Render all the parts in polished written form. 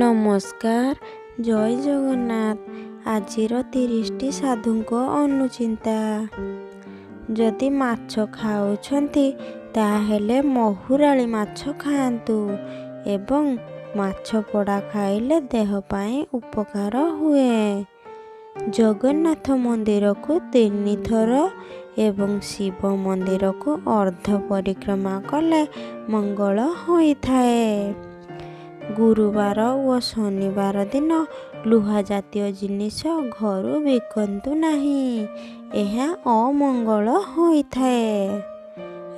ନମସ୍କାର, ଜୟ ଜଗନ୍ନାଥ। ଆଜିର 30ଟି ସାଧୁଙ୍କ ଅନୁଚିନ୍ତା। ଯଦି ମାଛ ଖାଉଛନ୍ତି, ତାହେଲେ ମହୁରାଳି ମାଛ ଖାଆନ୍ତୁ ଏବଂ ମାଛ ପୋଡ଼ା ଖାଇଲେ ଦେହ ପାଇଁ ଉପକାର ହୁଏ। ଜଗନ୍ନାଥ ମନ୍ଦିରକୁ 3 ଥର ଏବଂ ଶିବ ମନ୍ଦିରକୁ ଅର୍ଦ୍ଧ ପରିକ୍ରମା କଲେ ମଙ୍ଗଳ ହୋଇଥାଏ। ଗୁରୁବାର ଓ ଶନିବାର ଦିନ ଲୁହା ଜାତୀୟ ଜିନିଷ ଘରୁ ବିକନ୍ତୁ ନାହିଁ, ଏହା ଅମଙ୍ଗଳ ହୋଇଥାଏ।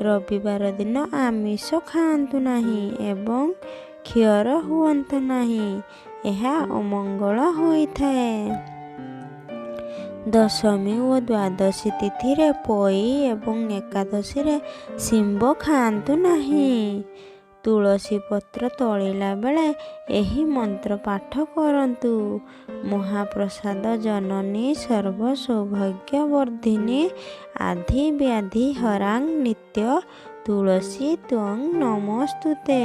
ରବିବାର ଦିନ ଆମିଷ ଖାଆନ୍ତୁ ନାହିଁ ଏବଂ କ୍ଷର ହୁଅନ୍ତୁ ନାହିଁ, ଏହା ଅମଙ୍ଗଳ ହୋଇଥାଏ। ଦଶମୀ ଓ ଦ୍ୱାଦଶୀ ତିଥିରେ ପୋଇ ଏବଂ ଏକାଦଶୀରେ ଶିମ୍ବ ଖାଆନ୍ତୁ ନାହିଁ। ତୁଳସୀ ପତ୍ର ତୋଳିଲା ବେଳେ ଏହି ମନ୍ତ୍ର ପାଠ କରନ୍ତୁ: ମହାପ୍ରସାଦ ଜନନୀ ସର୍ବ ସୌଭାଗ୍ୟବର୍ଦ୍ଧିନୀ ଆଧି ବ୍ୟାଧି ହରାଂ ନିତ୍ୟ ତୁଳସୀ ତ୍ୱଂ ନମୋସ୍ତୁତେ।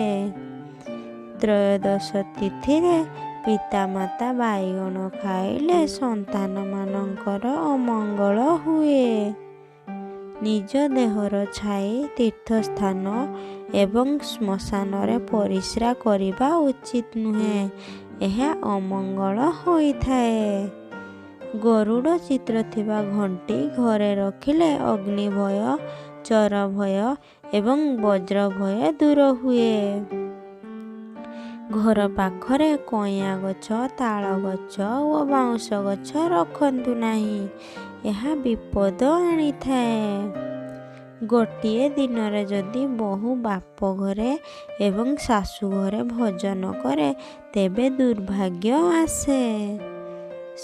ତ୍ରୟୋଦଶ ତିଥିରେ ପିତାମାତା ବାଇଗଣ ଖାଇଲେ ସନ୍ତାନମାନଙ୍କର ଅମଙ୍ଗଳ ହୁଏ। ନିଜ ଦେହର ଛାଇ ତୀର୍ଥସ୍ଥାନ ଏବଂ ଶ୍ମଶାନରେ ପରିସ୍ରା କରିବା ଉଚିତ ନୁହେଁ, ଏହା ଅମଙ୍ଗଳ ହୋଇଥାଏ। ଗରୁଡ଼ ଚିତ୍ର ଥିବା ଘଣ୍ଟି ଘରେ ରଖିଲେ ଅଗ୍ନି ଭୟ, ଚୋର ଭୟ ଏବଂ ବଜ୍ର ଭୟ ଦୂର ହୁଏ। ଘର ପାଖରେ କଇଁଆ ଗଛ, ତାଳ ଗଛ ଓ ବାଉଁଶ ଗଛ ରଖନ୍ତୁ ନାହିଁ, ଏହା ବିପଦ ଆଣିଥାଏ। ଗୋଟିଏ ଦିନରେ ଯଦି ବୋହୂ ବାପ ଘରେ ଏବଂ ଶାଶୁ ଘରେ ଭୋଜନ କରେ, ତେବେ ଦୁର୍ଭାଗ୍ୟ ଆସେ।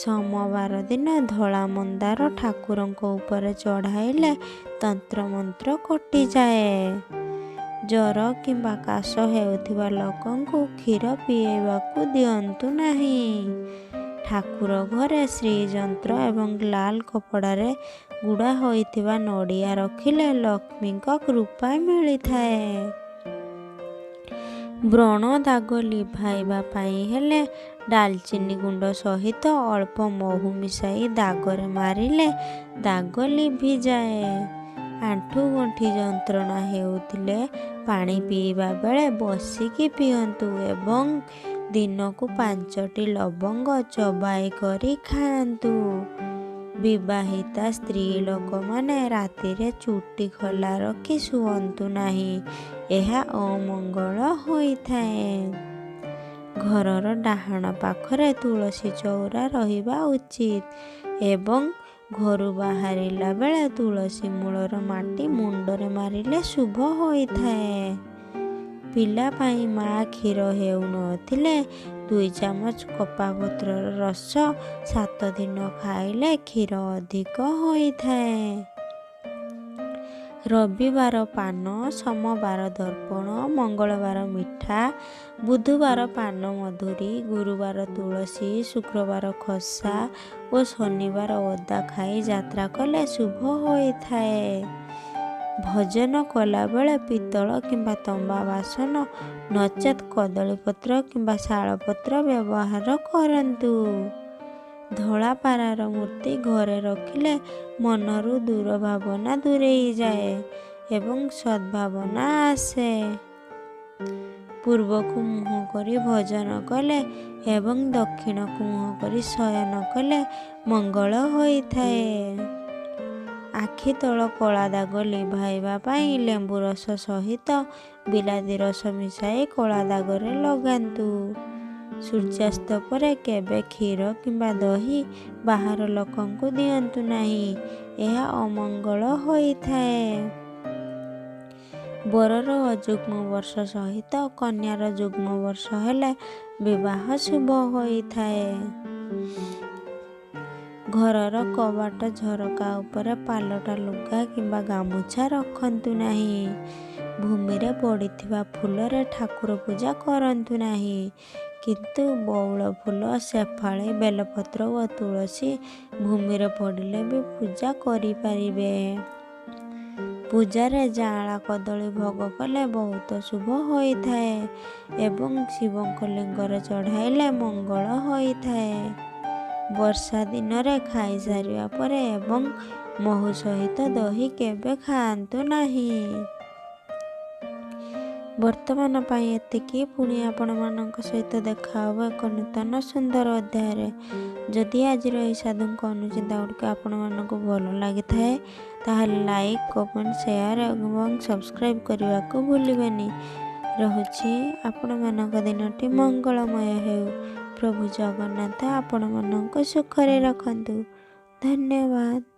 ସୋମବାର ଦିନ ଧଳା ମନ୍ଦାର ଠାକୁରଙ୍କ ଉପରେ ଚଢ଼ାଇଲେ ତନ୍ତ୍ରମନ୍ତ୍ର କଟିଯାଏ। ଜ୍ୱର କିମ୍ବା କାଶ ହେଉଥିବା ଲୋକଙ୍କୁ କ୍ଷୀର ପିଇବାକୁ ଦିଅନ୍ତୁ ନାହିଁ। ଠାକୁର ଘରେ ଶ୍ରୀଯନ୍ତ୍ର ଏବଂ ଲାଲ କପଡ଼ାରେ ଗୁଡ଼ା ହୋଇଥିବା ନଡ଼ିଆ ରଖିଲେ ଲକ୍ଷ୍ମୀଙ୍କ କୃପା ମିଳିଥାଏ। ବ୍ରଣ ଦାଗ ଲିଭାଇବା ପାଇଁ ହେଲେ ଡାଲଚିନି ଗୁଣ୍ଡ ସହିତ ଅଳ୍ପ ମହୁ ମିଶାଇ ଦାଗରେ ମାରିଲେ ଦାଗ ଲିଭିଯାଏ। ଆଣ୍ଠୁ ଗଣ୍ଠି ଯନ୍ତ୍ରଣା ହେଉଥିଲେ ପାଣି ପିଇବା ବେଳେ ବସିକି ପିଅନ୍ତୁ ଏବଂ ଦିନକୁ 5ଟି ଲବଙ୍ଗ ଚୋବାଇ କରି ଖାଆନ୍ତୁ। ବିବାହିତା ସ୍ତ୍ରୀ ଲୋକମାନେ ରାତିରେ ଚୁଟି ଖୋଲା ରଖି ଶୁଅନ୍ତୁ ନାହିଁ, ଏହା ଅମଙ୍ଗଳ ହୋଇଥାଏ। ଘରର ଡାହାଣ ପାଖରେ ତୁଳସୀ ଚଉରା ରହିବା ଉଚିତ ଏବଂ ଘରୁ ବାହାରିଲା ବେଳେ ତୁଳସୀ ମୂଳର ମାଟି ମୁଣ୍ଡରେ ମାରିଲେ ଶୁଭ ହୋଇଥାଏ। ପିଲା ପାଇଁ ମା କ୍ଷୀର ହେଉନଥିଲେ 2 ଚାମଚ କପା ପତ୍ରର ରସ 7 ଦିନ ଖାଇଲେ କ୍ଷୀର ଅଧିକ ହୋଇଥାଏ। ରବିବାର ପାନ, ସୋମବାର ଦର୍ପଣ, ମଙ୍ଗଳବାର ମିଠା, ବୁଧବାର ପାନ ମଧୁରୀ, ଗୁରୁବାର ତୁଳସୀ, ଶୁକ୍ରବାର ଖସା ଓ ଶନିବାର ଅଦା ଖାଇ ଯାତ୍ରା କଲେ ଶୁଭ ହୋଇଥାଏ। ଭୋଜନ କଲାବେଳେ ପିତ୍ତଳ କିମ୍ବା ତମ୍ବା ବାସନ, ନଚେତ୍ କଦଳୀପତ୍ର କିମ୍ବା ଶାଳପତ୍ର ବ୍ୟବହାର କରନ୍ତୁ। ଧଳା ପାରାର ମୂର୍ତ୍ତି ଘରେ ରଖିଲେ ମନରୁ ଦୁର୍ଭାବନା ଦୂରେଇଯାଏ ଏବଂ ସଦ୍ଭାବନା ଆସେ। ପୂର୍ବକୁ ମୁହଁ କରି ଭୋଜନ କଲେ ଏବଂ ଦକ୍ଷିଣକୁ ମୁହଁ କରି ଶୟନ କଲେ ମଙ୍ଗଳ ହୋଇଥାଏ। ଆଖି ତଳ କଳା ଦାଗ ଲିଭାଇବା ପାଇଁ ଲେମ୍ବୁ ରସ ସହିତ ବିଲାତି ରସ ମିଶାଇ କଳା ଦାଗରେ ଲଗାନ୍ତୁ। ସୂର୍ଯ୍ୟାସ୍ତ ପରେ କେବେ କ୍ଷୀର କିମ୍ବା ଦହି ବାହାର ଲୋକଙ୍କୁ ଦିଅନ୍ତୁ ନାହିଁ, ଏହା ଅମଙ୍ଗଳ ହୋଇଥାଏ। ବରର ଅଯୁଗ୍ମ ବର୍ଷ ସହିତ କନ୍ୟାର ଯୁଗ୍ମ ବର୍ଷ ହେଲେ ବିବାହ ଶୁଭ ହୋଇଥାଏ। ଘରର କବାଟ ଝରକା ଉପରେ ପାଲଟା ଲୁଗା କିମ୍ବା ଗାମୁଛା ରଖନ୍ତୁ ନାହିଁ। ଭୂମିରେ ପଡ଼ିଥିବା ଫୁଲରେ ଠାକୁର ପୂଜା କରନ୍ତୁ ନାହିଁ, କିନ୍ତୁ ବଉଳ ଫୁଲ, ଶେଫାଳି, ବେଲପତ୍ର ଓ ତୁଳସୀ ଭୂମିରେ ପଡ଼ିଲେ ବି ପୂଜା କରିପାରିବେ। ପୂଜାରେ ଯାଆଁଳା କଦଳୀ ଭୋଗ କଲେ ବହୁତ ଶୁଭ ହୋଇଥାଏ ଏବଂ ଶିବଙ୍କ ଲିଙ୍ଗରେ ଚଢ଼ାଇଲେ ମଙ୍ଗଳ ହୋଇଥାଏ। ବର୍ଷା ଦିନରେ ଖାଇସାରିବା ପରେ ଏବଂ ମହୁ ସହିତ ଦହି କେବେ ଖାଆନ୍ତୁ ନାହିଁ। ବର୍ତ୍ତମାନ ପାଇଁ ଏତିକି। ପୁଣି ଆପଣମାନଙ୍କ ସହିତ ଦେଖା ହେବ ଏକ ନୂତନ ସୁନ୍ଦର ଅଧ୍ୟାୟରେ। ଯଦି ଆଜିର ଏହି ସାଧୁଙ୍କ ଅନୁଚିନ୍ତା ଗୁଡ଼ିକ ଆପଣମାନଙ୍କୁ ଭଲ ଲାଗିଥାଏ, ତାହେଲେ ଲାଇକ୍, କମେଣ୍ଟ, ସେୟାର ଏବଂ ସବସ୍କ୍ରାଇବ୍ କରିବାକୁ ଭୁଲିବେନି। ରହୁଛି। ଆପଣମାନଙ୍କ ଦିନଟି ମଙ୍ଗଳମୟ ହେଉ। ପ୍ରଭୁ ଜଗନ୍ନାଥ ଆପଣମାନଙ୍କୁ ସୁଖରେ ରଖନ୍ତୁ। ଧନ୍ୟବାଦ।